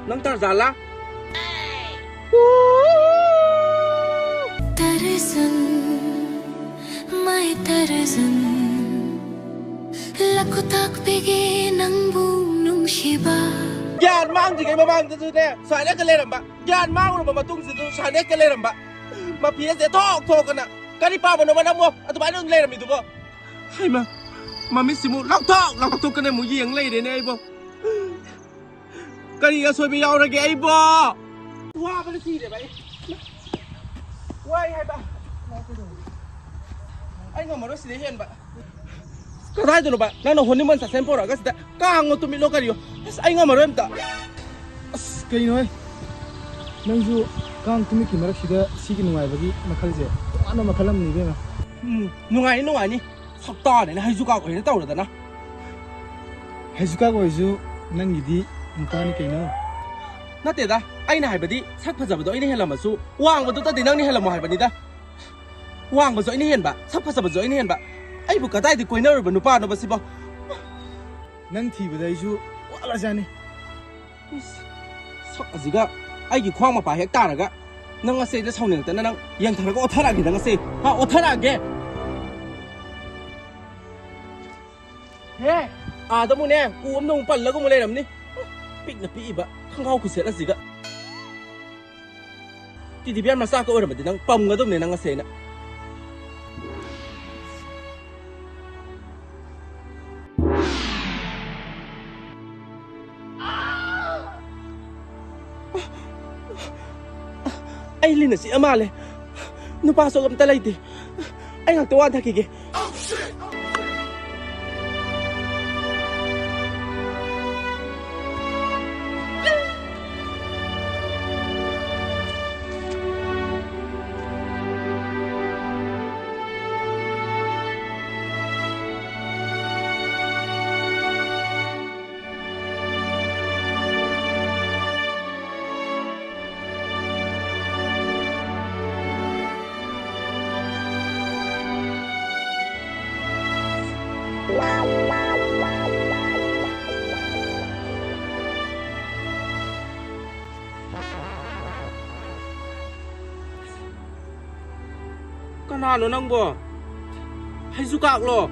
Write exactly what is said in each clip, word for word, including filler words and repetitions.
ꯅꯪ ꯇꯥꯔꯖꯥꯟꯂꯥ? ꯇꯔꯖꯟ, my ꯇꯔꯖꯟ, ꯂꯈꯨꯇꯥꯛꯄꯤꯒꯤ ꯅꯪꯕꯨ ꯅꯨꯡꯁꯤꯕ꯫ ꯒ꯭ꯌꯥꯟ ꯃꯥꯡꯗ꯭ꯔꯤꯉꯩ ꯃꯃꯥꯡꯗꯁꯨꯅꯦ, ꯁꯥꯏꯅꯦꯛꯀ ꯂꯩꯔꯝꯕ꯫ ꯒ꯭ꯌꯥꯟ ꯃꯥꯡꯉꯨꯔꯕ ꯃꯇꯨꯡꯁꯤꯗꯁꯨ ꯁꯥꯏꯅꯦꯛꯀ ꯂꯩꯔꯝꯕ꯫ ꯃꯐꯤ ꯑꯁꯦ ꯊꯣꯛ ꯊꯣꯛꯇꯅ ꯀꯔꯤ ꯄꯥꯕꯅꯣꯕ ꯅꯪꯕꯣ? ꯑꯗꯨꯃꯥꯏꯅ ꯑꯗꯨꯝ ꯂꯩꯔꯝꯃꯤꯗꯨꯕꯣ? ꯍꯩꯃꯥ, ꯃꯃꯤꯠꯁꯤꯃꯨꯛ ꯂꯥꯎꯊꯣꯛ ꯂꯥꯎꯊꯣꯛꯇꯅ ꯑꯃꯨꯛ ꯌꯦꯡ ꯂꯩꯔꯦꯅꯦ ꯑꯩꯕꯣ꯫ ꯀꯔꯤ ꯑꯁꯣꯏꯕ ꯌꯥꯎꯔꯒꯦ ꯑꯩꯕꯣ? ꯋꯥꯕꯅ ꯁꯤꯔꯦꯕ ꯑꯩ꯫ ꯋꯥꯏ ꯍꯥꯏꯕ꯫ ꯑꯩ ꯉꯝꯃꯔꯣꯏ ꯁꯤꯗꯩ ꯍꯦꯟꯕ꯫ ꯀꯗꯥꯏꯗꯅꯣꯕ ꯅꯪꯅ ꯍꯣꯅꯤꯃꯣꯟ ꯆꯠꯁꯦꯅ ꯄꯣꯔꯛꯑꯒ ꯁꯤꯗ ꯀꯥꯡꯉꯣ ꯇꯨꯃꯤꯠꯂꯣ ꯀꯔꯤꯌꯣ? ꯑꯁ, ꯑꯩ ꯉꯝꯃꯔꯣꯏ ꯑꯝꯇ꯫ ꯑꯁ, ꯀꯩꯅꯣꯍꯦ? ꯅꯪꯁꯨ ꯀꯥꯡ ꯇꯨꯃꯤꯠꯀꯤ ꯃꯔꯛꯁꯤꯗ ꯁꯤꯒꯤ ꯅꯨꯡꯉꯥꯏꯕꯒꯤ ꯃꯈꯜꯁꯦ ꯇꯣꯉꯥꯟꯕ ꯃꯈꯜ ꯑꯃꯅꯤ ꯏꯕꯦꯝꯃ꯫ ꯎꯝ, ꯅꯨꯡꯉꯥꯏꯅꯤ, ꯅꯨꯡꯉꯥꯏꯅꯤ꯫ ꯁꯛꯇꯥꯅꯦꯅ ꯍꯩꯖꯨꯀꯥꯛ ꯑꯣꯏꯅ ꯇꯧꯔꯗꯅ꯫ ꯍꯩꯖꯨꯀꯥꯛ ꯑꯣꯏꯔꯁꯨ ꯅꯪꯒꯤꯗꯤ ꯅꯨꯄꯥꯅꯤ ꯀꯩꯅꯣ꯫ ꯅꯠꯇꯦꯗ, ꯑꯩꯅ ꯍꯥꯏꯕꯗꯤ ꯁꯛ ꯐꯖꯕꯗꯣ ꯑꯩꯅ ꯍꯦꯜꯂꯝꯃꯁꯨ ꯋꯥꯡꯕꯗꯨꯗꯗꯤ ꯅꯪꯅ ꯍꯦꯜꯂꯝꯃꯣ ꯍꯥꯏꯕꯅꯤꯗ꯫ ꯋꯥꯡꯕꯁꯨ ꯑꯩꯅ ꯍꯦꯟꯕ, ꯁꯛ ꯐꯖꯕꯁꯨ ꯑꯩꯅ ꯍꯦꯟꯕ꯫ ꯑꯩꯕꯨ ꯀꯗꯥꯏꯗ ꯀꯣꯏꯅꯔꯨꯕ ꯅꯨꯄꯥꯅꯣꯕ ꯁꯤꯕꯣ? ꯅꯪ ꯊꯤꯕꯗ ꯑꯩꯁꯨ ꯋꯥꯠꯂꯖꯥꯠꯅꯤ꯫ ꯏꯁ, ꯁꯛ ꯑꯁꯤꯒ ꯑꯩꯒꯤ ꯈ꯭ꯋꯥꯡ ꯃꯄꯥ ꯍꯦꯛ ꯇꯥꯔꯒ ꯅꯪ ꯑꯁꯦ ꯑꯩꯗ ꯁꯥꯎꯅꯤꯡꯉꯛꯇꯅ ꯅꯪ ꯌꯦꯡꯊꯔꯒ ꯑꯣꯠꯊꯔꯛꯑꯒꯦ ꯅꯪ ꯑꯁꯦ꯫ ꯍꯥ, ꯑꯣꯠꯊꯔꯛꯑꯒꯦ꯫ ꯍꯦ, ꯑꯥꯗ ꯑꯃꯨꯛꯅꯦ, ꯎ ꯑꯃꯗ ꯑꯃꯨꯛ ꯄꯜꯂꯒ ꯑꯃꯨꯛ ꯂꯩꯔꯝꯅꯤ꯫ ꯄꯤꯛꯅ ꯄꯤꯛꯏꯕ ꯈꯪꯒꯥꯎ ꯈꯨꯠꯁꯦꯠ ꯑꯁꯤꯒ꯫ ꯇꯤꯗꯤ ꯕꯤꯌꯥꯔ ꯃꯆꯥꯒ ꯑꯣꯏꯔꯝꯃꯗꯤ ꯅꯪ ꯄꯝꯒꯗꯕꯅꯦ ꯅꯪ ꯑꯁꯦ ꯑꯩꯅ꯫ ꯑꯩ ꯂꯤꯟꯅ ꯆꯤꯛꯑ ꯃꯥꯜꯂꯦ꯫ ꯅꯨꯄꯥꯁꯨ ꯑꯝꯇ ꯂꯩꯇꯦ꯫ ꯑꯩ ꯉꯥꯛꯇ ꯋꯥꯟꯊꯈꯤꯒꯦ꯫ ꯀꯅꯥꯅꯣ ꯅꯪꯕꯣ? ꯍꯩꯁꯨ ꯀꯥꯛꯂꯣ?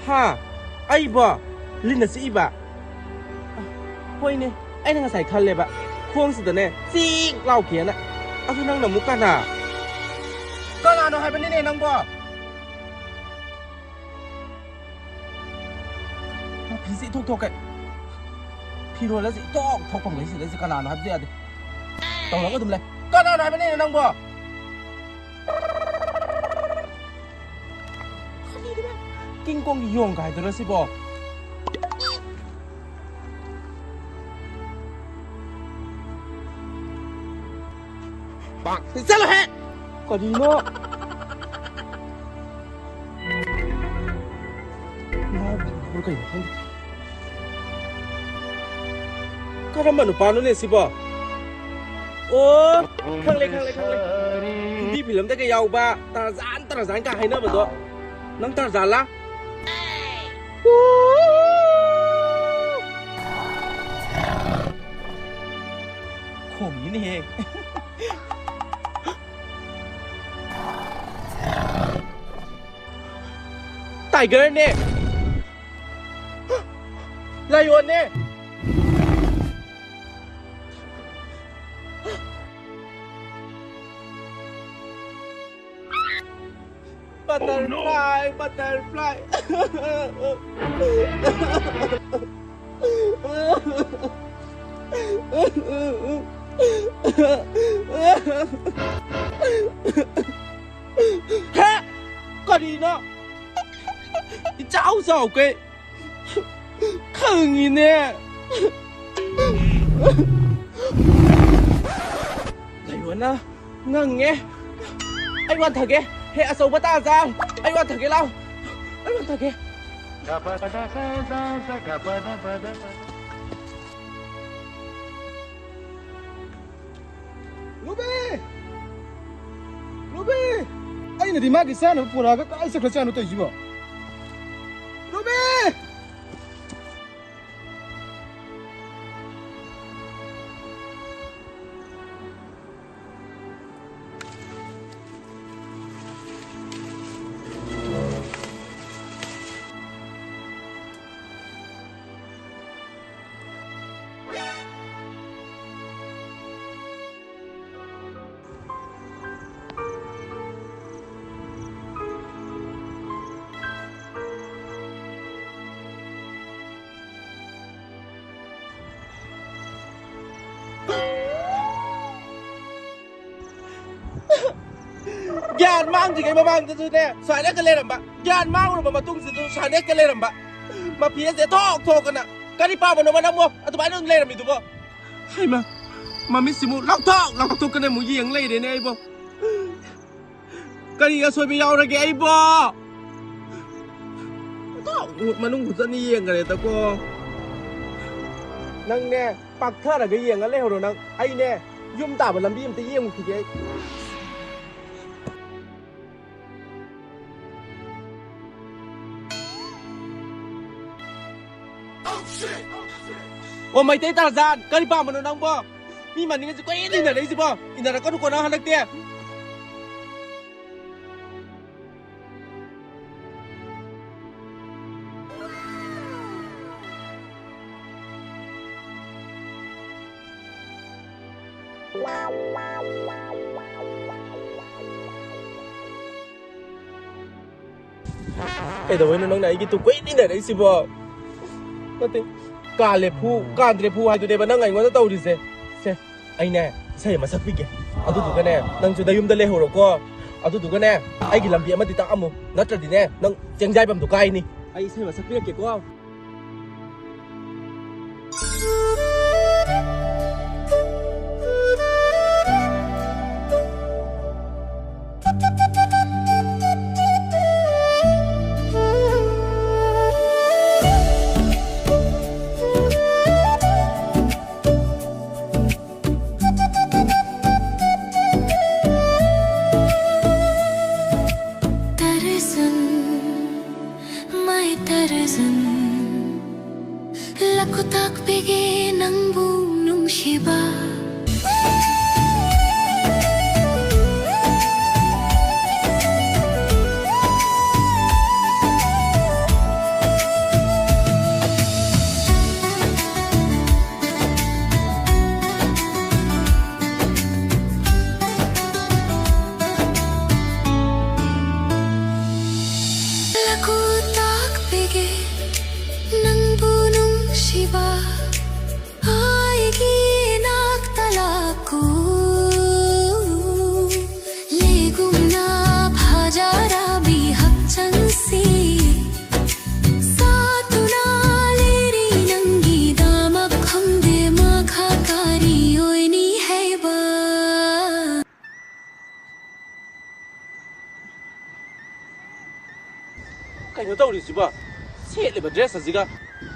ꯍꯥ? ꯑꯩꯕꯣ? ꯂꯤꯟꯅ ꯆꯤꯛꯏꯕ? ꯍꯣꯏꯅꯦ, ꯑꯩꯅ ꯉꯁꯥꯏ ꯈꯜꯂꯦꯕ, ꯈꯣꯡꯁꯤꯗꯅꯦ ꯆꯤꯛ ꯂꯥꯎꯈꯤꯑꯅ꯫ ꯑꯗꯨ ꯅꯪꯅ ꯑꯃꯨꯛ ꯀꯅꯥ? ꯀꯅꯥꯅꯣ ꯍꯥꯏꯕꯅꯤꯅꯦ ꯅꯪꯕꯣ? ꯐꯤꯁꯦ ꯏꯊꯣꯛ ꯊꯣꯛꯀꯦ꯫ ꯐꯤꯔꯣꯜ ꯑꯁꯤ ꯏꯊꯣꯛ ꯊꯣꯛꯐꯝ ꯂꯩꯁꯤꯗ, ꯁꯤ ꯀꯅꯥꯅꯣ ꯍꯥꯏꯕꯁꯨ ꯌꯥꯗꯦ꯫ ꯇꯧꯔꯒ ꯑꯗꯨꯝ ꯂꯩ꯫ ꯀꯅꯥꯅꯣ ꯍꯥꯏꯕꯅꯤꯅꯦ ꯅꯪꯕꯣ? ꯀꯤꯡ ꯀꯣꯡꯒꯤ ꯌꯣꯡ ꯀꯥꯏꯗꯨꯔ ꯁꯤꯕꯣ? ꯆꯠꯂꯣꯍꯦ! ꯀꯔꯤꯅꯣ? ꯉꯥꯎꯕ꯭ꯔꯥ ꯀꯩꯅꯣ ꯈꯪꯗꯦ꯫ ꯀꯔꯝꯕ ꯅꯨꯄꯥꯅꯣꯅꯦ ꯁꯤꯕꯣ? ꯑꯣ, ꯈꯪꯂꯦ, ꯈꯪꯂꯦ, ꯈꯪꯂꯦ꯫ ꯍꯤꯟꯗꯤ ꯐꯤꯂꯝꯗꯒ ꯌꯥꯎꯕ ꯇꯔꯖꯥꯟ, ꯇꯔꯖꯥꯟꯒ ꯍꯥꯏꯅꯕꯗꯣ꯫ ꯅꯪ ꯇꯔꯖꯥꯟꯂꯥ? ꯈꯣꯡꯉꯤꯅꯦꯍꯦ꯫ ꯇꯥꯏꯒꯔꯅꯦ꯫ ꯂꯥꯏꯑꯣꯟꯅꯦ꯫ Butterfly, butterfly. ꯍꯦ! ꯀꯔꯤꯅꯣ? ꯏꯆꯥꯎ ꯆꯥꯎꯈꯩ ꯈꯪꯉꯤꯅꯦ꯫ ꯂꯩꯌꯣꯅ ꯉꯪꯉꯦ꯫ ꯑꯩ ꯋꯥꯟꯊꯒꯦ꯫ ꯍꯦ, ꯑꯆꯧꯕ ꯇꯥꯖꯥꯔ, ꯑꯩ ꯋꯥꯟꯊꯒꯦ, ꯂꯥꯎ꯫ ꯑꯩ ꯋꯥꯟꯊꯒꯦ꯫ ꯅꯨꯄꯤ! ꯑꯗꯨꯗꯤ ꯃꯥꯒꯤ ꯆꯥꯅꯕ ꯄꯨꯔꯛꯑꯒ ꯀꯥꯏ ꯆꯠꯈ꯭ꯔꯖꯥꯠꯅꯣ ꯇꯧꯔꯤꯁꯤꯕꯣ? ꯔꯨꯕꯤ! ꯒ꯭ꯌꯥꯟ ꯃꯥꯡꯗ꯭ꯔꯤꯉꯩ ꯃꯃꯥꯡꯗꯁꯨꯅꯦ, ꯁꯨꯃꯥꯏꯅ ꯍꯦꯛꯇ ꯂꯩꯔꯝꯕ꯫ ꯒ꯭ꯌꯥꯟ ꯃꯥꯡꯉꯨꯔꯕ ꯃꯇꯨꯡꯁꯤꯗꯁꯨ ꯁꯨꯃꯥꯏꯅ ꯍꯦꯛꯇ ꯂꯩꯔꯝꯕ꯫ ꯃꯐꯤ ꯑꯁꯦ ꯊꯣꯛ ꯊꯣꯛꯇꯅ ꯀꯔꯤ ꯄꯥꯝꯕꯅꯣꯕ ꯅꯪꯕꯣ? ꯑꯗꯨꯃꯥꯏꯅ ꯑꯗꯨꯝ ꯂꯩꯔꯝꯃꯤꯗꯨꯕꯣ? ꯍꯩꯃꯥ, ꯃꯃꯤꯠꯁꯤꯃꯨꯛ ꯂꯥꯎꯊꯣꯛ ꯂꯥꯎꯊꯣꯛꯇꯅ ꯑꯃꯨꯛ ꯌꯦꯡ ꯂꯩꯔꯦꯅꯦ ꯑꯩꯕꯣ꯫ ꯀꯔꯤ ꯑꯁꯣꯏꯕ ꯌꯥꯎꯔꯒꯦ ꯑꯩꯕꯣ? ꯃꯅꯨꯡ ꯍꯨꯠꯆꯠꯅ ꯌꯦꯡꯈ꯭ꯔꯦꯗꯀꯣ꯫ ꯅꯪꯅꯦ, ꯄꯥꯛꯊꯔꯒ ꯌꯦꯡꯉ ꯂꯩꯍꯧꯔꯣ ꯅꯪ꯫ ꯑꯩꯅꯦ, ꯌꯨꯝ ꯇꯥꯕ ꯂꯝꯕꯤ ꯑꯝꯇ ꯌꯦꯡꯉꯨꯈꯤꯒꯦ ꯑꯩ꯫ ꯑꯣ, ꯃꯩꯇꯩ ꯇꯥꯔꯖꯥꯟ, ꯀꯔꯤ ꯄꯥꯝꯕꯅꯣ ꯅꯪꯕꯣ? ꯃꯤ ꯃꯅꯤꯡꯁꯤ ꯀꯣꯏ ꯏꯟꯅꯔꯛꯏꯁꯤꯕꯣ? ꯏꯟꯅꯔꯛꯀꯅꯨꯀꯣ ꯅꯪ ꯍꯟꯗꯛꯇꯤ꯫ ꯀꯩꯗꯧꯕꯩꯅꯣ ꯅꯪꯅ ꯑꯩꯒꯤ ꯇꯨꯡ ꯀꯣꯏꯅ ꯏꯟꯅꯔꯛꯏꯁꯤꯕꯣ? ꯅꯠꯇꯦ, ꯀꯥꯜꯂꯦ ꯐꯨ, ꯀꯥꯟꯗ꯭ꯔꯦ ꯐꯨ ꯍꯥꯏꯗꯨꯅꯦꯕ ꯅꯪ ꯑꯩꯉꯣꯟꯗ ꯇꯧꯔꯤꯁꯦ꯫ ꯁꯦ, ꯑꯩꯅꯦ, ꯏꯁꯩ ꯑꯃ ꯁꯛꯄꯤꯒꯦ꯫ ꯑꯗꯨꯗꯨꯒꯅꯦ, ꯅꯪꯁꯨ ꯅꯌꯨꯝꯗ ꯂꯩꯍꯧꯔꯣꯀꯣ꯫ ꯑꯗꯨꯗꯨꯒꯅꯦ, ꯑꯩꯒꯤ ꯂꯝꯕꯤ ꯑꯃꯗꯤ ꯇꯥꯛꯑꯝꯃꯨ꯫ ꯅꯠꯇ꯭ꯔꯗꯤꯅꯦ, ꯅꯪ ꯆꯦꯡꯖꯥꯏꯐꯝꯗꯨ ꯀꯥꯏꯅꯤ꯫ ꯑꯩ ꯏꯁꯩ ꯑꯃ ꯁꯛꯄꯤꯔꯛꯀꯦꯀꯣ꯫ ꯁꯤꯕꯣ, ꯁꯦꯠꯂꯤꯕ dress ꯑꯁꯤꯒ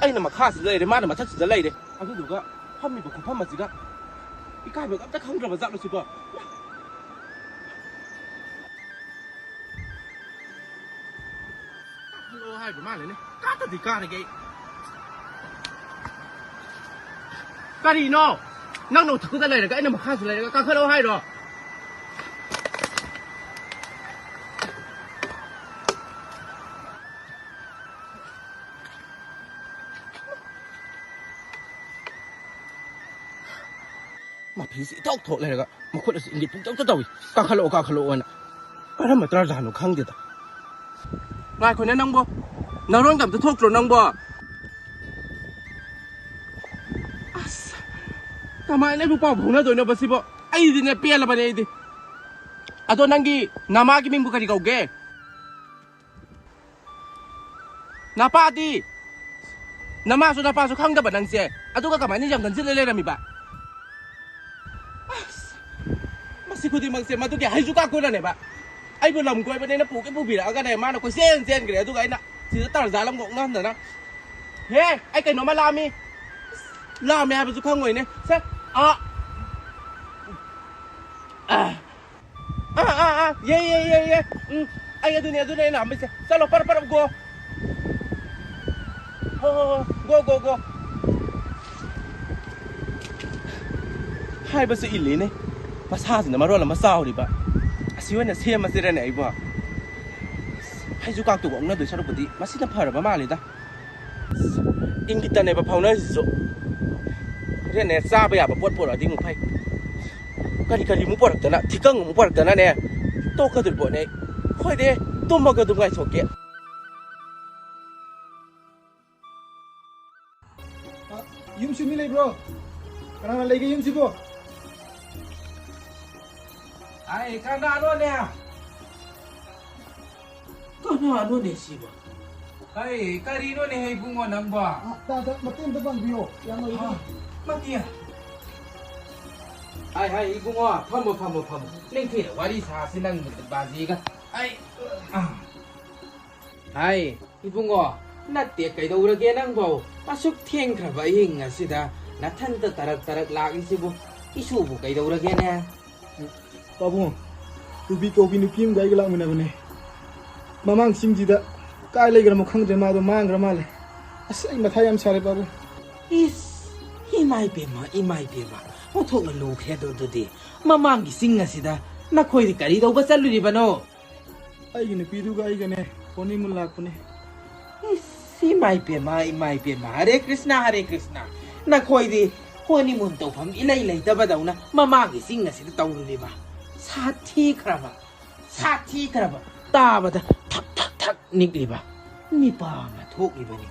ꯑꯩꯅ ꯃꯈꯥꯁꯤꯗ ꯂꯩꯔꯦ, ꯃꯥꯅ ꯃꯊꯛꯁꯤꯗ ꯂꯩꯔꯦ, ꯑꯗꯨꯗꯨꯒ ꯐꯝꯃꯤꯕ ꯈꯨꯐꯝ ꯑꯁꯤꯒ ꯏꯀꯥꯏꯕꯒ ꯑꯝꯇ ꯈꯪꯗ꯭ꯔꯕ ꯖꯥꯠꯂꯣ ꯁꯤꯕꯣ? ꯀꯥꯈꯠꯂꯣ ꯍꯥꯏꯕ ꯃꯥꯜꯂꯦꯅꯦ꯫ ꯀꯥꯗꯗꯤ ꯀꯥꯔꯒꯦ ꯑꯩ꯫ ꯀꯔꯤꯅꯣ? ꯅꯪꯅ ꯃꯊꯛꯇꯨꯗ ꯂꯩꯔꯒ ꯑꯩꯅ ꯃꯈꯥꯁꯨ ꯂꯩꯔꯒ ꯀꯥꯈꯠꯂꯣ ꯍꯥꯏꯔꯣ? ꯃꯐꯤꯁꯤ ꯏꯊꯣꯛ ꯊꯣꯛ ꯂꯩꯔꯒ ꯃꯈꯨꯠ ꯑꯁꯤ ꯏꯪꯒꯤꯠ ꯄꯨꯡꯇꯧꯇ ꯇꯧꯏ꯫ "ꯀꯥꯈꯠꯂꯛꯑꯣ, ꯀꯥꯈꯠꯂꯛꯑꯣꯅ" ꯀꯔꯝꯕ ꯇꯔꯖꯥꯅꯣ ꯈꯪꯗꯦꯗ꯫ ꯉꯥꯏꯈꯣꯅꯦ ꯅꯪꯕꯣ, ꯅꯔꯣꯟꯒ ꯑꯝꯇ ꯊꯣꯛꯇ꯭ꯔꯣ ꯅꯪꯕꯣ? ꯑꯁ, ꯀꯃꯥꯏꯅ ꯑꯩꯕꯨ ꯄꯥꯎ ꯐꯥꯎꯅꯗꯣꯏꯅꯣꯕ ꯁꯤꯕꯣ? ꯑꯩꯗꯤꯅꯦ ꯄꯦꯜꯂꯕꯅꯦ ꯑꯩꯗꯤ꯫ ꯑꯗꯣ ꯅꯪꯒꯤ ꯅꯃꯥꯒꯤ ꯃꯤꯡꯕꯨ ꯀꯔꯤ ꯀꯧꯒꯦ? ꯅꯄꯥꯗꯤ? ꯅꯃꯥꯁꯨ ꯅꯄꯥꯁꯨ ꯈꯪꯗꯕ ꯅꯪꯁꯦ, ꯑꯗꯨꯒ ꯀꯃꯥꯏꯅ ꯌꯥꯝ ꯉꯟꯁꯤꯜꯂ ꯂꯩꯔꯝꯃꯤꯕ? ꯑꯁ, ꯃꯁꯤ ꯈꯨꯗꯤꯡꯃꯛꯁꯦ ꯃꯗꯨꯒꯤ ꯍꯩꯖꯨ ꯀꯥꯀꯨꯅꯅꯦꯕ꯫ ꯑꯩꯕꯨ ꯂꯝ ꯀꯣꯏꯕꯅꯦꯅ ꯄꯨꯒꯦ ꯄꯨꯕꯤꯔꯛꯑꯒꯅꯦ, ꯃꯥꯅ ꯀꯣꯏꯆꯦꯟ ꯆꯦꯟꯈ꯭ꯔꯦ, ꯑꯗꯨꯒ ꯑꯩꯅ ꯁꯤꯗ ꯇꯔꯖꯥ ꯂꯝ ꯉꯣꯛꯅꯍꯟꯗꯅ꯫ ꯍꯦ, ꯑꯩ ꯀꯩꯅꯣꯝꯃ ꯂꯥꯝꯃꯤ꯫ ꯂꯥꯝꯃꯦ ꯍꯥꯏꯕꯁꯨ ꯈꯪꯉꯣꯏꯅꯦ꯫ ꯁꯦ, ꯑꯥ꯫ ꯑꯥ, ꯑꯥ, ꯑꯥ, ꯑꯥ, ꯌꯦ, ꯌꯦ, ꯌꯦ, ꯌꯦ꯫ ꯎꯝ, ꯑꯩ ꯑꯗꯨꯅꯦ, ꯑꯗꯨꯅꯦ ꯑꯩꯅ ꯍꯥꯝꯃꯤꯁꯦ꯫ ꯆꯠꯂꯣ, ꯄꯔꯞ, ꯄꯔꯞ, go꯫ ꯍꯣ, ꯍꯣ, ꯍꯣ, go, go, go꯫ ꯍꯥꯏꯕꯁꯨ ꯏꯜꯂꯤꯅꯦ꯫ ꯃꯁꯥꯁꯤꯅ ꯃꯔꯣꯜ ꯑꯃ ꯆꯥꯎꯔꯤꯕ꯫ ꯑꯁꯤ ꯑꯣꯏꯅ ꯁꯦꯝꯃꯁꯤꯔꯅꯦ ꯑꯩꯕꯣ? ꯍꯩꯖꯨ ꯀꯥꯛꯇꯨꯒ ꯑꯣꯛꯅꯗꯣꯏ ꯁꯔꯨꯛꯄꯨꯗꯤ ꯃꯁꯤꯅ ꯐꯔꯕ ꯃꯥꯜꯂꯤꯗ꯫ ꯏꯪꯒꯤꯠꯇꯅꯦꯕ ꯐꯥꯎꯅꯔꯤꯁꯤꯁꯨ꯫ ꯍꯣꯔꯦꯟꯅꯦ ꯆꯥꯕ ꯌꯥꯕ ꯄꯣꯠ ꯄꯣꯔꯛꯑꯗꯤ ꯑꯃꯨꯛ ꯐꯩ꯫ ꯀꯔꯤ ꯀꯔꯤ ꯑꯃꯨꯛ ꯄꯣꯔꯛꯇꯅ, ꯊꯤꯀꯪ ꯑꯃꯨꯛ ꯄꯣꯔꯛꯇꯅꯅꯦ, ꯇꯣꯛꯀꯗꯣꯔꯤ ꯄꯣꯠꯅꯦ ꯑꯩ꯫ ꯍꯣꯏꯗꯦ, ꯇꯨꯝꯃꯒ ꯑꯗꯨꯝ ꯉꯥꯏꯊꯣꯛꯀꯦ꯫ ꯑ, ꯌꯨꯝꯁꯤ ꯃꯤ ꯂꯩꯕ꯭ꯔꯣ? ꯀꯅꯥ ꯀꯅꯥ ꯂꯩꯒꯦ ꯌꯨꯝꯁꯤꯕꯣ? ꯑꯩ ꯀꯅꯥꯅꯣꯅꯦ? ꯀꯅꯥꯅꯣꯅꯦ ꯁꯤꯕꯣ? ꯑꯩ ꯀꯔꯤꯅꯣꯅꯦ ꯏꯕꯨꯡꯉꯣ ꯅꯪꯕꯣ? ꯑ, ꯇꯥ, ꯇꯥ, ꯃꯇꯦꯡ ꯑꯝꯇ ꯄꯥꯡꯕꯤꯌꯣ, ꯏꯌꯥꯝꯕ ꯍꯣꯏ꯫ ꯑ, ꯃꯇꯦꯡ꯫ ꯍꯥꯏ, ꯍꯥꯏ, ꯏꯕꯨꯡꯉꯣ, ꯐꯝꯃꯣ, ꯐꯝꯃꯣ, ꯐꯝꯃꯣ꯫ ꯅꯤꯡꯊꯤꯅ ꯋꯥꯔꯤ ꯁꯥꯁꯤ ꯅꯪ ꯕꯥꯖꯤꯒ꯫ ꯑꯩ, ꯑ꯫ ꯍꯥꯏ, ꯏꯕꯨꯡꯉꯣ, ꯅꯠꯇꯦ, ꯀꯩꯗꯧꯔꯒꯦ ꯅꯪꯕꯣ? ꯑꯁꯨꯛ ꯊꯦꯡꯈ꯭ꯔꯕ ꯑꯍꯤꯡ ꯑꯁꯤꯗ ꯅꯊꯟꯇ ꯇꯔꯛ ꯇꯔꯛ ꯂꯥꯛꯂꯤꯁꯤꯕꯨ? ꯏꯁꯨꯕꯨ ꯀꯩꯗꯧꯔꯒꯦꯅꯦ? ꯄꯥꯕꯨꯡ, ꯔꯨꯕꯤ ꯀꯧꯕꯤ ꯅꯨꯄꯤ ꯑꯃꯒ ꯑꯩꯒ ꯂꯥꯛꯃꯤꯟꯅꯕꯅꯦ꯫ ꯃꯃꯥꯡ ꯆꯤꯡꯁꯤꯗ ꯀꯥꯏ ꯂꯩꯈ꯭ꯔꯃꯣ ꯈꯪꯗ꯭ꯔꯦ, ꯃꯥꯗꯣ ꯃꯥꯡꯈ꯭ꯔ ꯃꯥꯜꯂꯦ꯫ ꯑꯁ, ꯑꯩ ꯃꯊꯥ ꯌꯥꯝ ꯁꯥꯔꯦ ꯄꯥꯕꯨꯡ꯫ ꯏꯁ, ꯏꯃꯥꯏ ꯄꯦꯝꯃ, ꯏꯃꯥꯏ ꯄꯦꯝꯃ, ꯑꯣꯟꯊꯣꯛꯅ ꯂꯨꯈ꯭ꯔꯦ ꯑꯗꯨ꯫ ꯑꯗꯨꯗꯤ ꯃꯃꯥꯡꯒꯤ ꯆꯤꯡ ꯑꯁꯤꯗ ꯅꯈꯣꯏꯗꯤ ꯀꯔꯤ ꯇꯧꯕ ꯆꯠꯂꯨꯔꯤꯕꯅꯣ? ꯑꯩꯒꯤ ꯅꯨꯄꯤꯗꯨꯒ ꯑꯩꯒꯅꯦ, ꯍꯣꯅꯤꯃꯨꯟ ꯂꯥꯛꯄꯅꯦ꯫ ꯏꯁ, ꯏꯃꯥꯏ ꯄꯦꯝꯃ, ꯏꯃꯥꯏ ꯄꯦꯝꯃ, ꯍꯔꯦ ꯀ꯭ꯔꯤꯁꯅ, ꯍꯔꯦ ꯀ꯭ꯔꯤꯁꯅ꯫ ꯅꯈꯣꯏꯗꯤ ꯍꯣꯅꯤꯃꯨꯟ ꯇꯧꯐꯝ ꯏꯂꯩ ꯂꯩꯇꯕꯗꯧꯅ ꯃꯃꯥꯡꯒꯤ ꯆꯤꯡ ꯑꯁꯤꯗ ꯇꯧꯔꯨꯔꯤꯕ? ꯁꯥꯊꯤꯈ꯭ꯔꯕ, ꯁꯥꯊꯤꯈ꯭ꯔꯕ꯫ ꯇꯥꯕꯗ ꯊꯛ ꯊꯛ ꯊꯛ ꯅꯤꯛꯂꯤꯕ ꯃꯤꯄꯥ ꯑꯃ ꯊꯣꯛꯂꯤꯕꯅꯤ꯫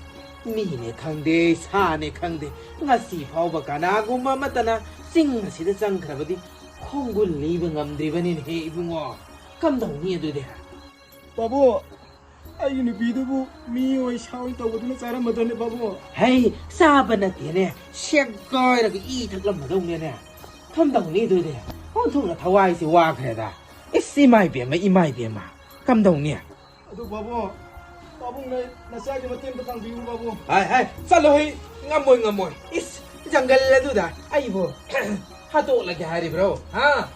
ꯃꯤꯅꯦ ꯈꯪꯗꯦ, ꯁꯥꯅꯦ ꯈꯪꯗꯦ, ꯉꯁꯤ ꯐꯥꯎꯕ ꯀꯅꯥꯒꯨꯝꯕ ꯑꯃꯠꯇꯅ ꯆꯤꯡ ꯑꯁꯤꯗ ꯆꯪꯈ꯭ꯔꯕꯗꯤ ꯈꯣꯡꯒꯨꯜ ꯂꯤꯕ ꯉꯝꯗ꯭ꯔꯤꯕꯅꯤꯅꯦꯍꯦ ꯏꯕꯨꯡꯉꯣ꯫ ꯀꯝꯗꯧꯅꯤ ꯑꯗꯨꯗꯤ? ꯄꯥꯕꯨꯡ, ꯑꯩꯒꯤ ꯅꯨꯄꯤꯗꯨꯕꯨ ꯃꯤ ꯑꯣꯏ ꯁꯥ ꯑꯣꯏ ꯇꯧꯕꯗꯨꯅ ꯆꯥꯔꯝꯃꯗꯣꯏꯅꯦ ꯄꯥꯕꯨꯡ꯫ ꯍꯩ, ꯆꯥꯕ ꯅꯠꯇꯦꯅꯦ, ꯁꯦꯛꯀꯥꯏꯔꯒ ꯏ ꯊꯛꯂꯝꯃꯗꯧꯅꯦꯅꯦ꯫ ꯀꯝꯗꯧꯅꯤ ꯑꯗꯨꯗꯤ? ꯑꯣꯟꯊꯣꯛꯅ ꯊꯋꯥꯏꯁꯤ ꯋꯥꯈ꯭ꯔꯦꯗ꯫ ꯏꯁ, ꯏꯃꯥꯏ ꯄꯦꯝꯃ, ꯏꯃꯥꯏ ꯄꯦꯝꯃ꯫ ꯀꯝꯗꯧꯅꯤ? ꯑꯗꯨ ꯄꯥꯕꯨꯡ, ꯄꯥꯕꯨꯡꯅ ꯅꯆꯥꯒꯤ ꯃꯇꯦꯡ ꯑꯝꯇ ꯄꯥꯡꯕꯤꯌꯨ ꯄꯥꯕꯨꯡ꯫ ꯍꯥꯏ, ꯍꯥꯏ, ꯆꯠꯂꯣ ꯍꯩ, ꯉꯝꯃꯣꯏ, ꯉꯝꯃꯣꯏ꯫ ꯏꯁ, ꯖꯪꯒꯜ ꯑꯗꯨꯗ ꯑꯩꯕꯨ ꯍꯥꯠꯇꯣꯛꯂꯒꯦ ꯍꯥꯏꯔꯤꯕ꯭ꯔꯣ? ꯍꯥ?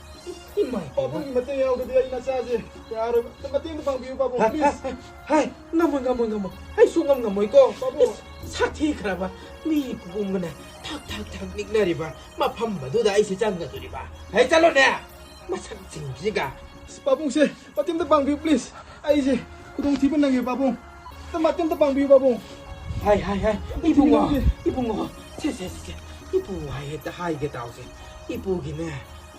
ꯏꯃꯥꯏ ꯄꯦꯝꯃ꯫ ꯄꯥꯕꯨꯡꯒꯤ ꯃꯇꯦꯡ ꯌꯥꯎꯗ꯭ꯔꯗꯤ ꯑꯩ ꯅꯆꯥꯁꯦ ꯌꯥꯔꯣꯏ꯫ ꯑꯝꯇ ꯃꯇꯦꯡ ꯑꯝꯇ ꯄꯥꯡꯕꯤꯌꯨ ꯄꯥꯕꯨꯡ, ꯍꯥꯏ, ꯍꯥꯏ, please꯫ ꯍꯥꯏ, ꯍꯥꯏ, ꯉꯝꯃꯣꯏ, ꯉꯝꯃꯣꯏ, ꯉꯝꯃꯣꯏ꯫ ꯑꯩ ꯁꯨꯡꯉꯝ ꯉꯝꯃꯣꯏꯀꯣ꯫ ꯄꯥꯕꯨꯡ꯫ ꯏꯁ, ꯁꯥꯊꯤꯈ꯭ꯔꯕ ꯃꯤ ꯀꯨꯝꯕꯅ ꯊꯛ, ꯊꯛ, ꯊꯛ ꯅꯤꯛꯅꯔꯤꯕ ꯃꯐꯝ ꯑꯗꯨꯗ ꯑꯩꯁꯦ ꯆꯪꯒꯗꯣꯔꯤꯕ? ꯍꯩ, ꯆꯠꯂꯣꯅꯦ꯫ ꯃꯁꯛꯁꯤꯡꯁꯤꯒ꯫ ꯑꯁ, ꯄꯥꯕꯨꯡꯁꯦ ꯃꯇꯦꯡ ꯑꯝꯇ ꯄꯥꯡꯕꯤꯌꯨ, please꯫ ꯑꯩꯁꯦ ꯈꯨꯗꯣꯡꯊꯤꯕ ꯅꯪꯉꯦ ꯄꯥꯕꯨꯡ꯫ ꯑꯝꯇ ꯃꯇꯦꯡ ꯑꯝꯇ ꯄꯥꯡꯕꯤꯌꯨ ꯄꯥꯕꯨꯡ꯫ ꯍꯥꯏ, ꯍꯥꯏ, ꯍꯥꯏ꯫ ꯏꯕꯨꯡꯉꯣ, ꯅꯪꯒꯤ ꯏꯕꯨꯡꯉꯣ꯫ ꯁꯦ, ꯁꯦ, ꯁꯦ, ꯁꯦ꯫ ꯏꯄꯨ ꯋꯥꯍꯩ ꯍꯦꯛꯇ ꯍꯥꯏꯒꯦ ꯇꯥꯎꯁꯦ꯫ ꯏꯄꯨꯒꯤꯅꯦ,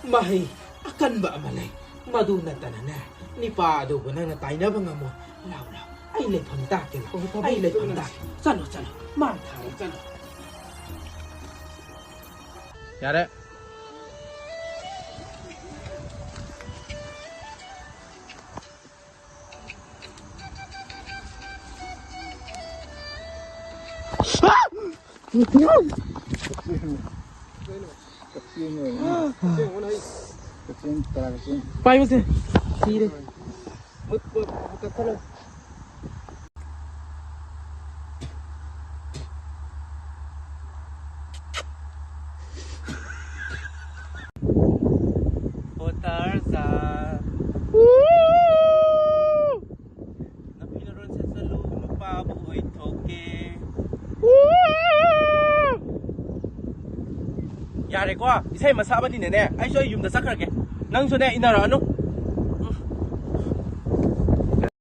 ꯃꯍꯩ ꯑꯀꯟꯕ ꯑꯃ ꯂꯩ꯫ ꯃꯗꯨ ꯅꯠꯇꯅꯅꯦ, ꯅꯤꯄꯥ ꯑꯗꯨꯕꯨ ꯅꯪꯅ ꯇꯥꯏꯅꯕ ꯉꯝꯃꯣꯏ꯫ ꯂꯥꯎ, ꯂꯥꯎ꯫ ꯑꯩ ꯂꯩꯐꯝ ꯇꯥꯛꯀꯦ, ꯂꯥꯎ꯫ ꯍꯣꯏ, ꯄꯥꯕꯨꯡ, ꯑꯩ ꯂꯩꯐꯝ ꯆꯠꯂꯨꯔꯁꯤ꯫ ꯇꯥꯛꯀꯦ꯫ ꯆꯠꯂꯣ, ꯆꯠꯂꯣ꯫ ꯃꯥꯡ ꯊꯥꯔꯣ, ꯆꯠꯂꯣ꯫ ꯌꯥꯔꯦ꯫ ꯀꯛꯆꯦꯡ ꯑꯣꯏꯅ꯫ ꯀꯛꯆꯦꯡ ꯑꯣꯟꯅ ꯍꯩ꯫ ꯀꯛꯆꯦꯡ ꯇꯔꯥ ꯀꯛꯆꯦꯡ꯫ ꯄꯥꯏꯌꯨꯁꯦ꯫ ꯁꯤꯔꯦ꯫ ꯃꯨꯠ-, ꯃꯨꯠ-, ꯃꯨꯠ ꯀꯛꯊꯠꯂꯣ꯫ ꯌꯥꯔꯦꯀꯣ, ꯏꯁꯩ ꯑꯃ ꯁꯛꯑꯕꯅꯤꯅꯅꯦ, ꯑꯩꯁꯨ ꯑꯩ ꯌꯨꯝꯗ ꯆꯠꯈ꯭ꯔꯒꯦ꯫ ꯅꯪꯁꯨꯅꯦ, ꯏꯟꯅꯔꯛꯑꯅꯨ꯫